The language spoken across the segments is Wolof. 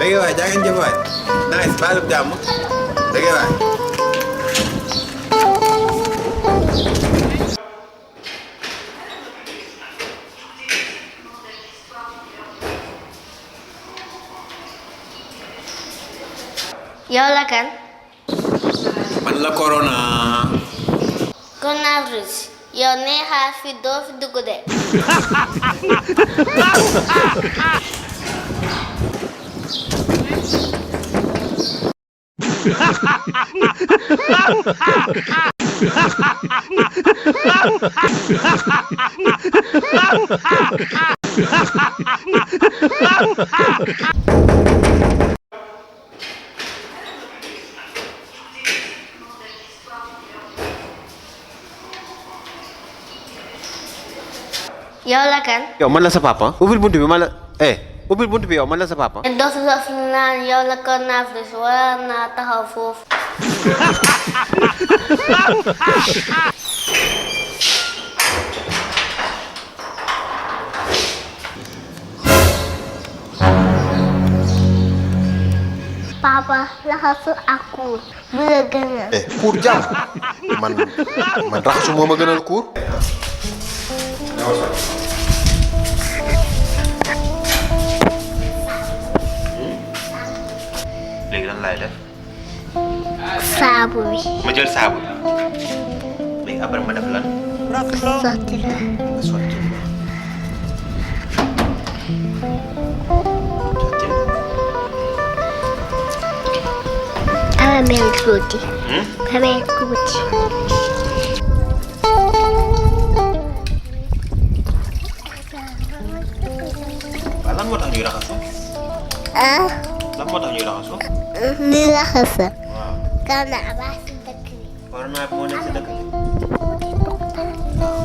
Bagi waay jaa ngeen jëf waay. Nice baalub jàmm. Bagi waay. yow la kan. Man la corona. coronavirus. yow nee xaar fi doo fi dugg de. yow la kan. yow man la sa papa ubbil buntu bi man la ubbil buntu bi yow man la sa papa dof dof naan yow la coronavirus war naa taxaw foofu. papa laxasu ak kuur bu la gënal. kuur jàmm man raxasu moo ma gënal kuur léegi lan laay def saabu bi. ma jël saabu léegi après ma def lan sotti la. ma sotti amee tuuti. amee tuuti. waaw lan moo tax ñuy raxasu lan moo tax ñuy raxasu li raxasa. waaw corona baa si dëkk bi. corona bi moo nekk si dëkk bi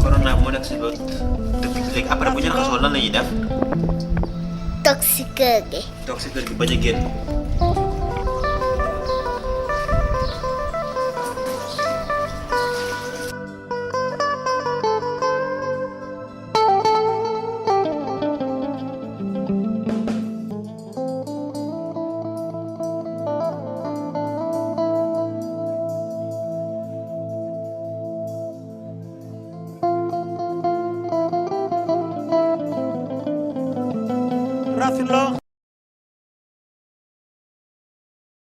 corona bi moo nekk si dëkk bi léegi après bu ñu raxasoo lan la ñuy def toog si kër gi. toog si kër gi bañ a génn Rafin Lo